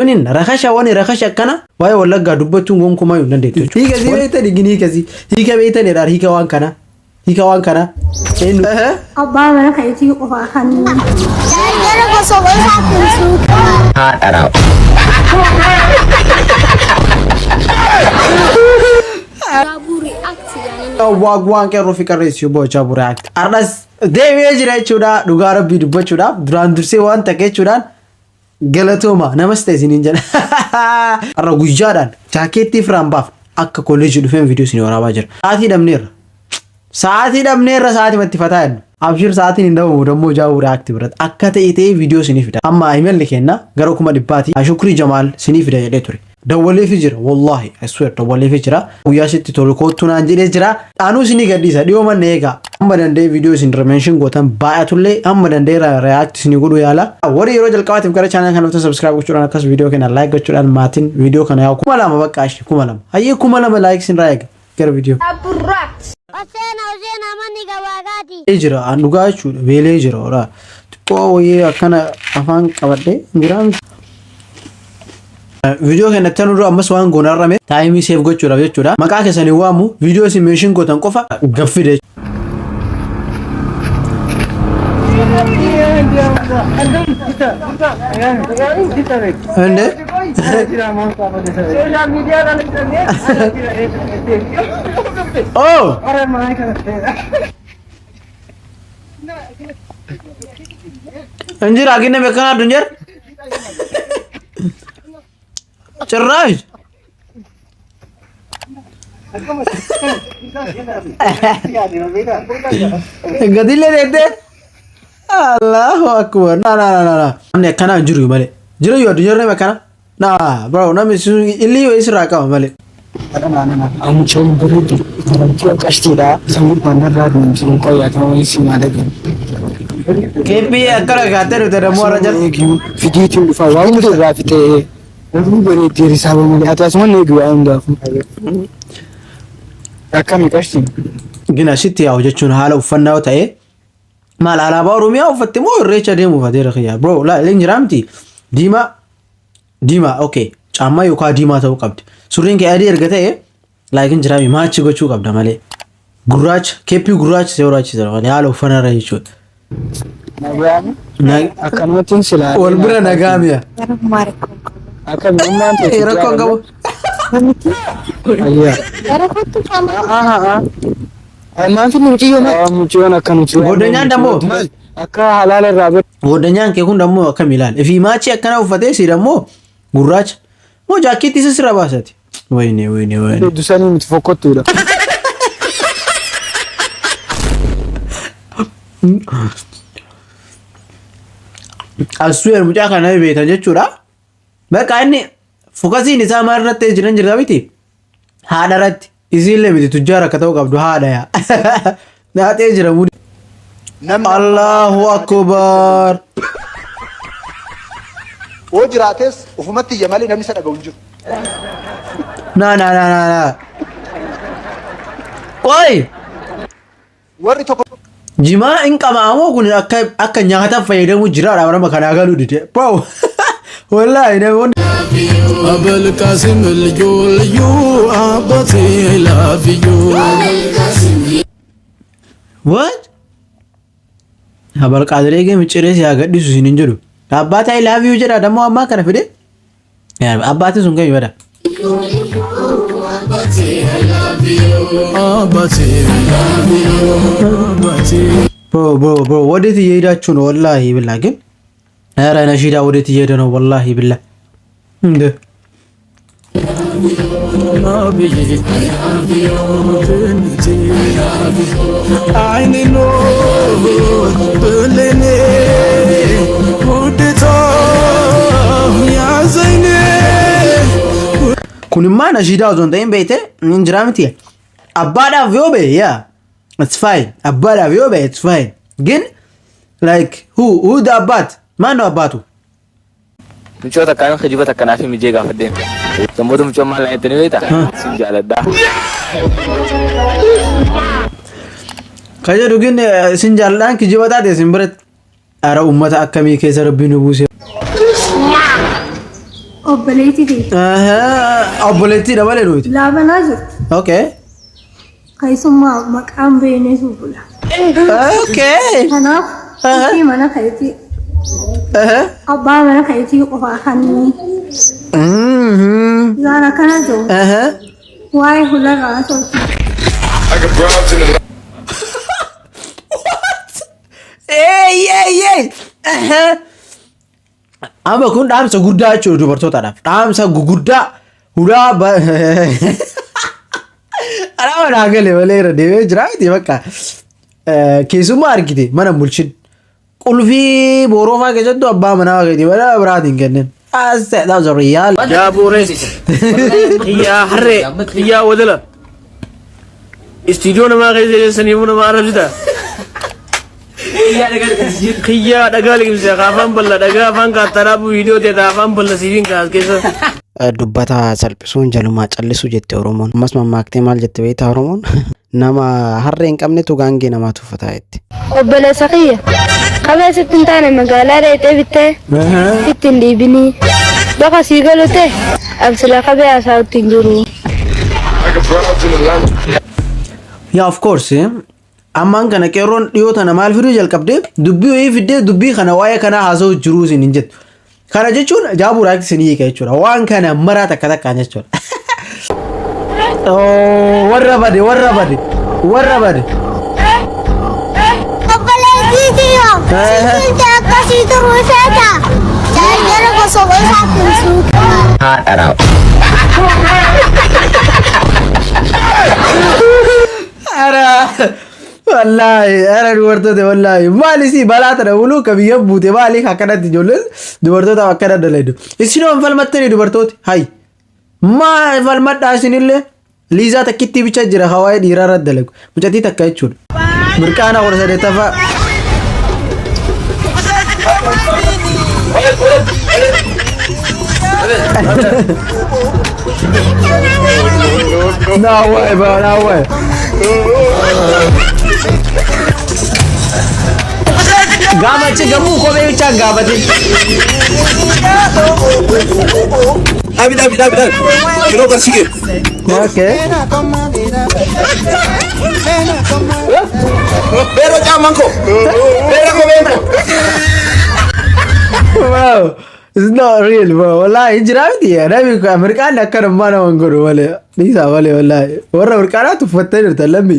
Kunin rakasha wani rakasha akkana waa'ee Wallaggaa dubbachuun gonkumaa hin dandeettu jechuudha. Hiika sii beektani gini hiika sii hiika beektani dhaan hiika waan kana hiika waan kana eenyu. Abbaa mana keetii qofaa kan. Jara gosa gosa kun suuqii. Jaabuu react yaani. Waagwaan qeerroo fi qarreessi obbo Jaabuu React. Har'as deebi'ee jira jechuudha dhugaa rabbii dubbachuudhaaf duraan dursee waan ta'e jechuudhaan galatooma namas ta'e isiniin jedha. Har'a guyyaadhaan jaakeettii firaan baaf akka kolleejii dhufeen viidiyoo isin waraabaa jira. Sa'aatii dhabneerra. Sa'aatii dhabneerra sa'aatii itti fataa jennu. Abshir sa'aatiin hin dhabamu dammoo Jaabuu React biratti akka ta'e ta'ee viidiyoo isinii fida. Amma imalli kenna gara 100,000 Shukrii Jamaal isinii fida jedhee ture. Dawwaleefi jira wallahi I swear dawwaleefi jira. Guyyaa sitti tolu kottu naan jedhee jira. Anuu isinii gadhiisa dhiyoo manna eegaa. Amma danda'ee viidiyoo isin mention gootan baay'atullee amma danda'ee react isinii godhuu yaala. Warri yeroo jalqabaatiif gara channel kana dhuftan subscribe gochuudhaan akkas viidiyoo kana like gochuudhaan maatiin viidiyoo kana yaa'u 2000 bakka ashii 2000. Hayyee 2000 like isin irraa eega gara viidiyoo. Oseena Oseena manni gabaagaati. Jira an dhugaa jechuudha beelee jira horaa. Xiqqoo wayii akkana afaan qabadhee jira miti. Viidiyoo kana itti dura ammas waan goona arrame time save gochuudhaaf jechuudha. Maqaa keessan hin waamu viidiyoo isin mention gootan qofa gaffide. እንዴ Oh! እንጀራ ግን መከና እንጀር ጭራሽ gadillee deettee Allahu akbar. Na na na na na. Namni akkanaa hin jiru malee. Jira yoo addunyaa nama akkana. Na bro namni illee yoo isirraa qaba malee. Mucaan bareedu mucaan qashtiidha. Isa gurbaan irraa deemtu qoyyaa si maal. Keeppii akkana gaattee dhufte dammoo irra jala. Fidiitiin dhufa waa hundi irraa fixee garuu bareeddee risaa malee ati asuma eegi waa hundaafuu. Akkami qashtii? Gina asitti yaa'u jechuun haala uffannaa yoo ta'e maal alaabaa Oromiyaa uffatte moo irreecha deemu uffateera kiyya bro laa jira miti diimaa diimaa okay caammaa yookaan diimaa ta'uu qabdi surreen kee adii erga ta'e laakiin jiraami match gochuu qabda malee gurraacha keeppii gurraacha si barbaachisa malee haala uffannaa irra jechuudha. Nagaami? Akkanumattiin silaa. Wal bira nagaamiya. Akkami ummaan ta'e. Rakkoon qabu. Ayyaa. Gara kottu qaama. Maal fi mucayyoo maal? Mucayyoon akka nuti. Godanyaan dammoo. Akka halaala irraa bira. Godanyaan kee kun dammoo akkam ilaal. Ifii match akkana uffatee si dammoo gurraacha. Moo jaakkeetti isa sirra baasati. Wayne wayne wayne. Dursanii miti fokkottuudha. Assuun mucaa kana beektan jechuudha. Bakka inni focusiin isaa maal irratti jiran jirta miti? Haadha irratti. Isiillee miti tujjaara akka ta'u qabdu haadha yaa. Naaxee jira mudi. Allahu akbar. Yoo jiraates ufumatti iyya malee namni isa dhaga'u hin jiru. Na na na na na. Qoy! Warri tokko Jimaa hin qabaamoo kun akka akka nyaataaf fayyadamu jiraadha nama kanaa galuu dide. Bro. Wallaahi namoonni አበልቃሲም ልዩ ልዩ አባቴ love you. What? Abalqaadiree gee micciiree si haa gadhiisu isin hin jedhu. Abbaa I love you jedha dammoo ammaa kana fide. Abbaatiin sun kami bada? አባቴ አባቴ Bro bro bro ወዴት እየሄዳችሁ ነው? ወላሂ ብላ ግን ኧረ ነሺዳ ወዴት እየሄደ ነው? ወላሂ ብላ እንደ አብዬ ገነቴ አይኔ ነው ብሌኔ ውዴታ ያዘኝ Kunimmaa nashiidaa osoo hin ta'in beekte hin jiraa miti. Abbaadhaaf yoo ba'e yaa it's fine. Abbaadhaaf yoo ba'e it's fine. ግን like who the አባት ማን ነው አባቱ? Mucoo takkaan kijiba takka naaf mijee gaafadheen. Sammoota mucoo maal naa jettanii beektaa? Sin jaaladha. Ka jedhu ግን sin jaalladhaan kijiba taate sin biratti. Ara uummata akkamii keessa rabbiin nu buuse. Obboleettii ta'e. Obboleettiidha malee nuti. Laabanaa jirti. Okay. Keessummaa maqaan beeknetu bula. Kanaaf qulfii mana keetii abbaa mana keetii qofaa kan isaan akkana jiru. Waa'ee hularraa tolchu. Hey, hey, hey! Amma kun dhaamsa guddaa jechuudha dubartootaadhaaf. Dhaamsa guguddaa hulaa Alaama naa gale malee irra deemee jira miti bakka. Keessummaa argite mana bulchin. Qulfii booroofaa keessattuu abbaa manaa keetii mana biraatiin kennin. That's a real. Jaabuure xiyyaa harree xiyyaa wadala istiidiyoo namaa keessa jeessaniifuu nama arrabsita. Xiyyaa dhagaa liqimse afaan balla dhagaa afaan kaattaa viidiyoo ta'e afaan balla siifiin kaas keessa. Dubbata salphisuun jalumaa callisu jette Oromoon. Ammas mammaaktee maal jette beektaa Oromoon? Nama harree hin qabnetu gaangee namaa tuffataa jette. Obboleessa kiyya qabee sitti hin taane magaalaa dheexee bittee itti hin dhiibinii bakka sii galu ta'e absila qabee haasa'utti hin jiru. Yeah, of course. Ammaan kana qeerroon dhiyoo tana maal fiduu jalqabdee, dubbii wayii fiddee, dubbii kana waa'ee kanaa haasa'u jiruu isin hin jettu. Kana jechuun jaabuudhaa isin hiika jechuudha. Waan kana maraa takka takkaan jechuudha. Oh, warra bade, warra bade, warra bade. Obboleettii kiyya sitti akkasii turuu feeta. Jaajjara gosa gosaa kun. Ara wallaahi, ara dubartoota, wallaahi, maali si balaa tana buluu ka biyya buute? Maali akkanatti ijoolleen dubartoota akkana dalaydu? Isin waan falmattanii dubartooti hay maa falmadhaa? Isinillee liizaa takkittii bicha jira hawaayee dhiiraa irratti dalagu mucatii takka jechuudha. Mirqaana 18ffaa. No way, bro, no way. Gaamachi gammuu kophee bichaan gaafate. Dhaabi, dhaabi, dhaabi, dhaabi. Yeroo qarshii kee. Okay. Beera caamaan koo. Beera kopheen koo. Wow. It's not real, bro. Wallahi jira miti. Namni mirqaan akkanummaa nama hin godhu malee. Dhiisaa malee, wallahi. Warra mirqaanaa tuffattee jirtan lammi.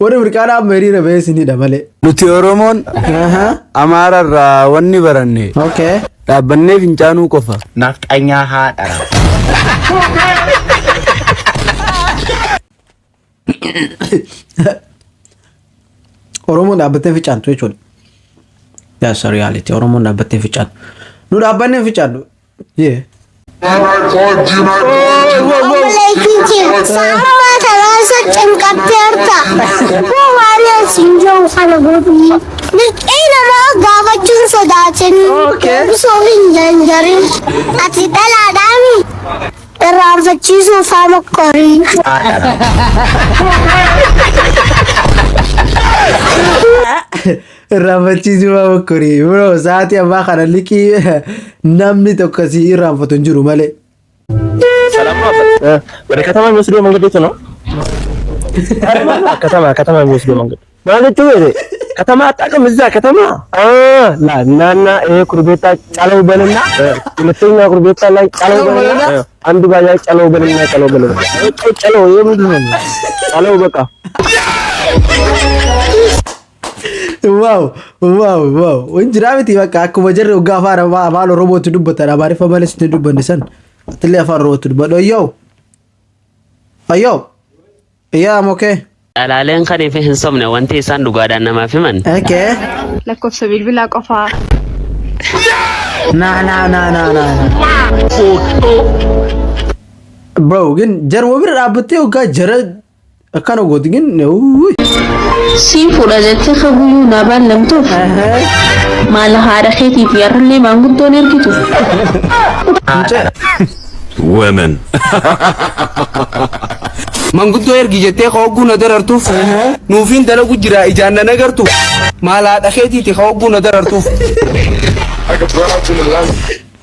Warra mirqaanaa amma hiriira bahee isinidha malee. Nuti Oromoon Amaararraa wanni baranne dhaabbannee fincaanuu qofa. Nafxanyaa haadha. Oromoon dhaabbattee fincaantu jechuudha. That's a reality. Oromoon dhaabbattee fincaantu. Nu dhaabbannee fincaannu. Yeah. Obboleettii kiyya sa'aa kanaasa cinqatteerta. Waan asiin jiru kana godhu. Liqii namaa gaafachuun sodaatin. Osoo hin janjarin. Ati dhalaadhaami. Irraanfachiisuuf faama qorii. Irraanfachiisuu maa mokkorii. Bro, sa'aatii ammaa kana liqii namni tokko si irraanfatu hin jiru malee. ሰላም ነው አባት። ወደ ከተማ የሚወስደው መንገድ የቱ ነው? ከተማ ከተማ የሚወስደው መንገድ ማለት ነው። ከተማ አታውቅም? እዛ ከተማ ናና ይሄ ኩርቤታ ጫለው በልና ሁለተኛ ኩርቤታ ላይ ጫለው በልና አንዱ ባጃጅ ጫለው በልና ጫለው በልና ጫለው ይሄ ምንድን ነው? ጫለው በቃ። Wow. Wanti miti bakka akkuma jarri hoggaa afaan Oromootti dubbatan Amaariffa malee sitti dubbanne san atillee afaan Oromootti dubbadhu. Ayyoo. Ayyoo. Yeah, I'm okay. Dhalaaleen kan ife hin sobne wanti isaan dhugaadhaan namaaf himan. Okay. Lakkoofsa bilbilaa qofaa. Na na na na na. Bro, ግን jaruma bira dhaabbattee hoggaa jara akkana gooti ግን uwwi. Siin fuudha jettee kaguyyuu naa baallamtuuf maal haadha keetii fi har'allee maanguddoon ergitu. Women. Manguddoo ergi jettee hogguu na darartuuf nuufiin dalagu jira ijaan na nagartu maal haadha keetiiti hogguu na darartuuf.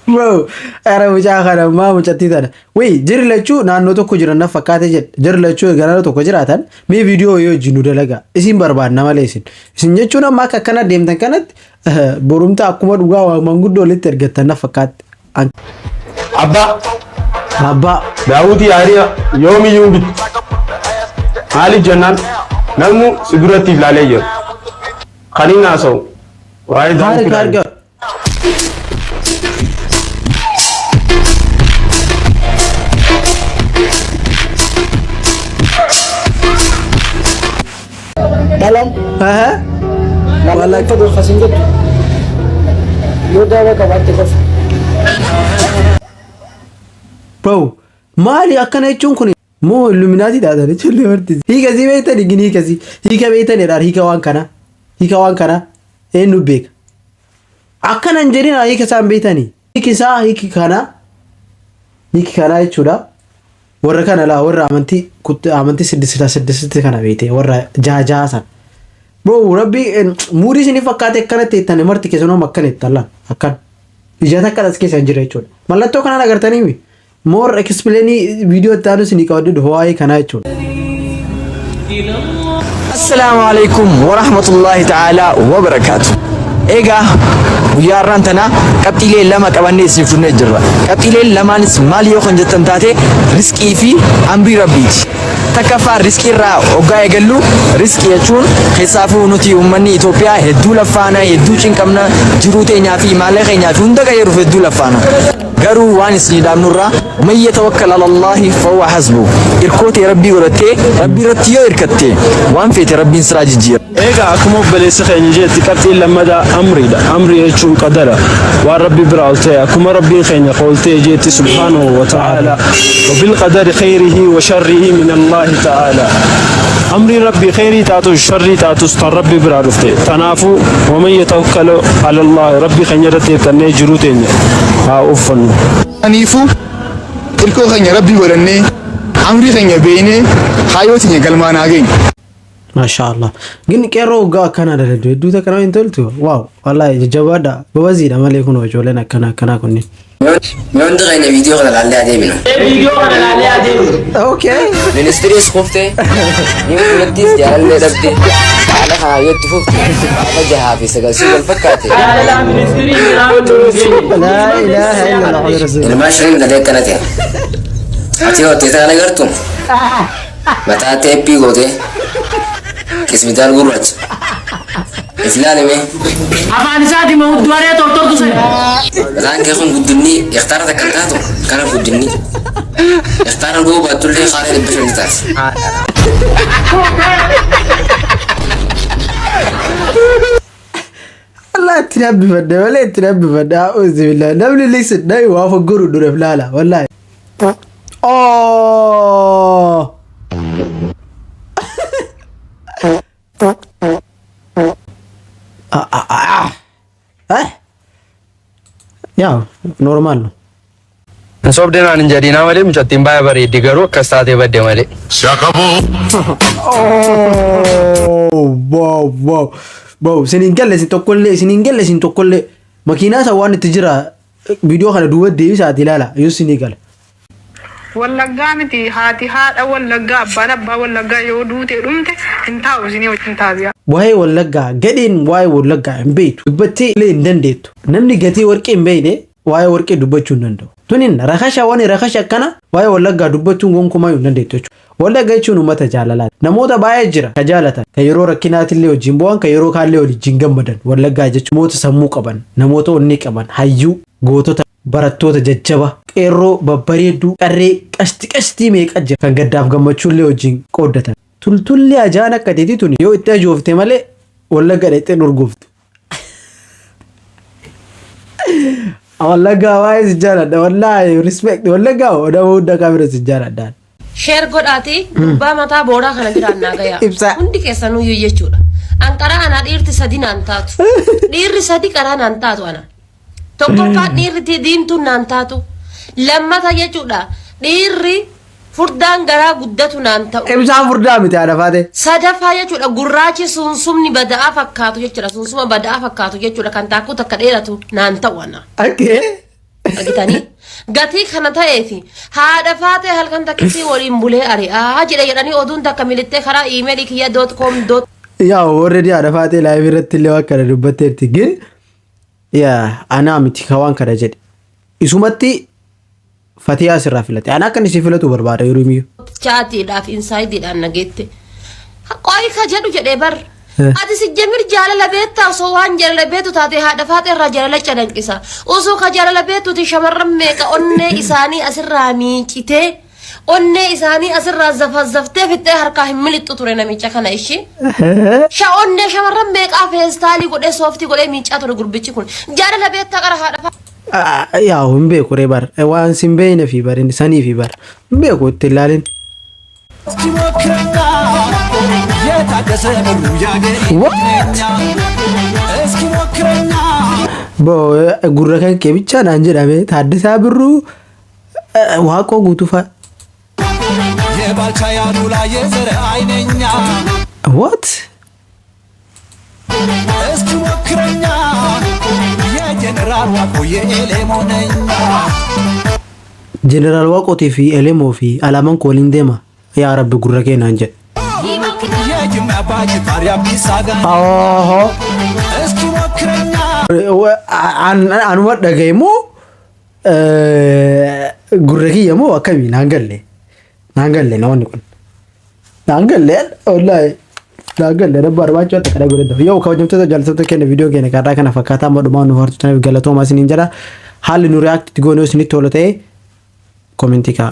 Bro, ara mucaa kana maa mucattii tana. Wait, jirri lachuu naannoo tokko jiran na fakkaate jedhe. Jirri lachuu egaa naannoo tokko jiraatan mee viidiyoo yoo wajjin nu dalagaa. Isin barbaadna malee isin. Isin jechuun amma akka akkana deemtan kanatti borumta akkuma dhugaa waa manguddoo walitti ergattan na fakkaatte. Abbaa. Abbaa. Daawutii Aariyaa yoomiyyuu hin bitu. Maaliif jennaan namnu si duratti ilaalee jira. Kan inni haasa'u waa'ee daawutii Harka harka. Dhalaan. Maallaqa fedhu hin jettu. Yoo daawaa qabaatte qofa. Bro, maali akkana jechuun kun moo Illuminati taatan jechuun barti. Hiika sii beektan gin hiika sii. Hiika beektan hiika waan kana. Hiika waan kana eenyu beeka. Akkana hin jedhin hiika isaan beektanii. Hiiki isaa hiiki kana hiiki kana jechuudha. Warra kana laa warra amantii amantii siddisita siddisitti kana beekte warra jaha jaha san. Bro, rabbi muudii isinii fakkaate akkanatti jettan marti keessanuu akkana jettan laan akkan. Ija takka as keessa hin jira jechuudha. Mallattoo kanaan agartanii more explain viidiyoo itti aanu isinii qabadde dhufa waa'ee kanaa jechuudha. Assalaamu alaikum wa rahmatullahi ta'ala wa barakaatu. Egaa guyyaa har'aan tana qabxiilee lama qabannee isiniif dhufnee jirra. Qabxiileen lamaanis maal yoo kan jettan taate, risqii fi amrii rabbiiti. Takkaffaa risqii irraa hoggaa eegallu, risqii jechuun keessaafuu nuti uummanni Itoophiyaa hedduu laffaana, hedduu cinqamna, jiruu teenyaa fi maallaqa keenyaa fi hunda qayyaruuf hedduu laffaana. Garuu waan isinii dhaamnurraa, man yatawakkal ala Allaahi fahuwa hasbuh. Irkoo tee Rabbii godhattee Rabbii irratti yoo irkatte waan feete Rabbiin siraa jijjiira. Eegaa akkuma obboleessi keenya jeetti qabxiin lammadaa amriidha. Amrii jechuun qadara. Waan Rabbi biraa ol ta'e akkuma Rabbiin keenya ka ol ta'e jeetti subhaanahu wa ta'aalaa wa bil qadari khayrihi wa sharrihi min Allaahi ta'aalaa. Amriin Rabbii khayrii taatus sharrii taatus tan Rabbi biraa dhufte. Tanaafuu wa man yatawakkal ala Allaahi Rabbii keenya irratti hirkannee jiruu teenya haa ooffannu. Saniifuu irkoo keenya Rabbii godhannee amrii keenya beeynee kaayyoo teenya galmaan haa geenyu. Masha Allah. Gin qeerroo waggaa akkanaa dalagdu hedduu takka nama hin toltu. Waaw wallahi jajjabaadha. Gobaziidha malee kun ijoolleen akkanaa akkanaa kunniin. Mee hundi keenya viidiyoo kana laallee adeeminu. Viidiyoo kana laallee adeeminu. Okay. Ministiriis kufte, ni fuulattiis jaalallee dhabde, haala kanaan yoo itti fufte, gaafa jahaa fi sagal si wal fakkaate. Laa ilaaha illallah Muhammad Rasulullah. Ilmaan shaniin dhalee akkana ta'e. Ati yoo ta'e kana agartu mataa teeppii gootee qismitaal gurraacha. If ilaalime. Afaan isaati ma hudduu haree tortortu sana. Mataan kee kun guddinni hektaara takka hin taatu kana guddinni. Hektaara goo baattullee kaaree 500 ni taati. Allah itti nabbifadhe malee itti nabbifadhe a'uuzu billahi namni listen namni waa foggoru dura laala wallahi. Oh! Ah, ah, ah. Eh? Yaa normal ነው. Hin sobde naan hin jedhinaa malee mucattiin baay'ee bareeddi, garuu akkas taatee badde malee. Oh, wow, wow. Wow, isin hin galle isin tokkollee, isin hin galle isin tokkollee. Makiinaa isa waan itti jira viidiyoo kana duuba deebisaati ilaala yoo isin gala. Wallaggaa miti, haati haadha Wallaggaa, abbaan abbaa Wallaggaa yoo duute dhumte hin taa'u isinii wajjin taabiyaa. Waa'ee Wallaggaa gadheen waa'ee Wallaggaa hin beektu. Dubbattee illee hin dandeettu. Namni gatii warqee hin beekne waa'ee warqee dubbachuu hin danda'u. Tunin rakasha waan rakasha akkana waa'ee Wallaggaa dubbachuun gonkumaa hin dandeettu jechuudha. Wallagga jechuun uummata jaalalaati. Namoota baay'ee jira ka jaalatan, ka yeroo rakkinaatillee wajjin bu'an, ka yeroo kaallee wajjin gammadan. Wallaggaa jechuun namoota sammuu qaban, namoota onnee qaban, hayyuu, gootota, barattoota jajjaba, qeerroo babbareedduu, qarree qashti qashtii meeqa jira kan gaddaaf gammachuullee wajjin qooddatan. Tultulli ajaan akka teeti tuni yoo itti ajoofte malee Wallagga dhaqxee hin urgooftu. Wallaggaa baay'ee si jaaladha wallaahi, respect Wallaggaa nama hunda kaamira si jaaladha. Share godhaati gurbaa mataa booraa kana biraan naa gayaa. Ibsaa. Hundi keessanuyyuu jechuudha. An qaraa anaa dhiirti sadi naan taatu. Dhiirri sadi qaraa naan taatu ana. Tokkoffaa dhiirri diimtuun naan taatu. Lammata jechuudha. Dhiirri furdaan garaa guddatu naan ta'u. Ibsaan furdaa miti haadha faate. Sadaffaa jechuudha, gurraachi suunsumni bada'aa fakkaatu jechuudha. Suunsuma bada'aa fakkaatu jechuudha, kan taakkuu takka dheeratu naan ta'u ana. Okay. Argitanii? Gatii kana ta'eefi haadha faatee halkan takkisii waliin bulee ari'aa jedhe jedhanii oduun takka milittee karaa iimeelii kiyya dot com dot Yaa, already haadha faatee live irratti illee waan kana dubbatteerti. Gin yaa, anaa miti ka waan kana jedhe. Isumatti Fatiyaa sirraa filate. Ana akka inni si filatu barbaada yeroo miyyuu. Chaatiidhaaf insideiidhaan nageette. Qo'i ka jedhu jedhee bar. Ati si jamir jaalala beektaa? Osoo waan jaalala beektu taate haadha faatee irraa jaalala calanqisa. Osoo ka jaalala beektuti shamarran meeqa onnee isaanii asirraa miicitee, onnee isaanii asirraa zafazaftee fixxee harkaa hin milixxu ture namicha kana ishii. Sha onnee shamarran meeqaa feestaalii godhee, sooftii godhee miicaa ture gurbichi kun. Jaalala beektaa qara haadha faatee? Yaa, hin beeku ree bar. Waan sin beekne fi bar sanii fi bar. Hin beeku, itti ilaalin. እስኪ ሞክረኛ የታደሰ ብሩ ያገሬ እስኪ ሞክረኛ። Boo, gurra kan kee bicha naan jedhame. Taaddasaa Birruu, Waaqoo Guutuu fa'a. የባልቻ ያሉላ የዘረ አይነኛ። What? እስኪ ሞክረኛ የጀነራል ዋቆ የኤሌሞ ነኛ። Jeneraal Waaqootii fi Elemoo fi alaamaan kun waliin deema. Yaa Rabbi, gurra kee naan jedhe. የጅማ አባ ጅፋር የአብዲሳ አጋ። Oho. እስኪ ሞክረኛ። Anuma dhagaye moo gurra kiyya moo akkamii? Naan galle. Naan galle namoonni kun. Naan galle, wallaahi. Naan galle, rabbi barbaachuu akka kana godhadha. Yoo kabajamtoota jaallattoota keenya, viidiyoo keenya karaa kana fakkaataa amma dhumaa nu hordoftaniif galatoomaa isiniin jedha. Haalli nu react goonee isinitti tola ta'e commentii ka'a.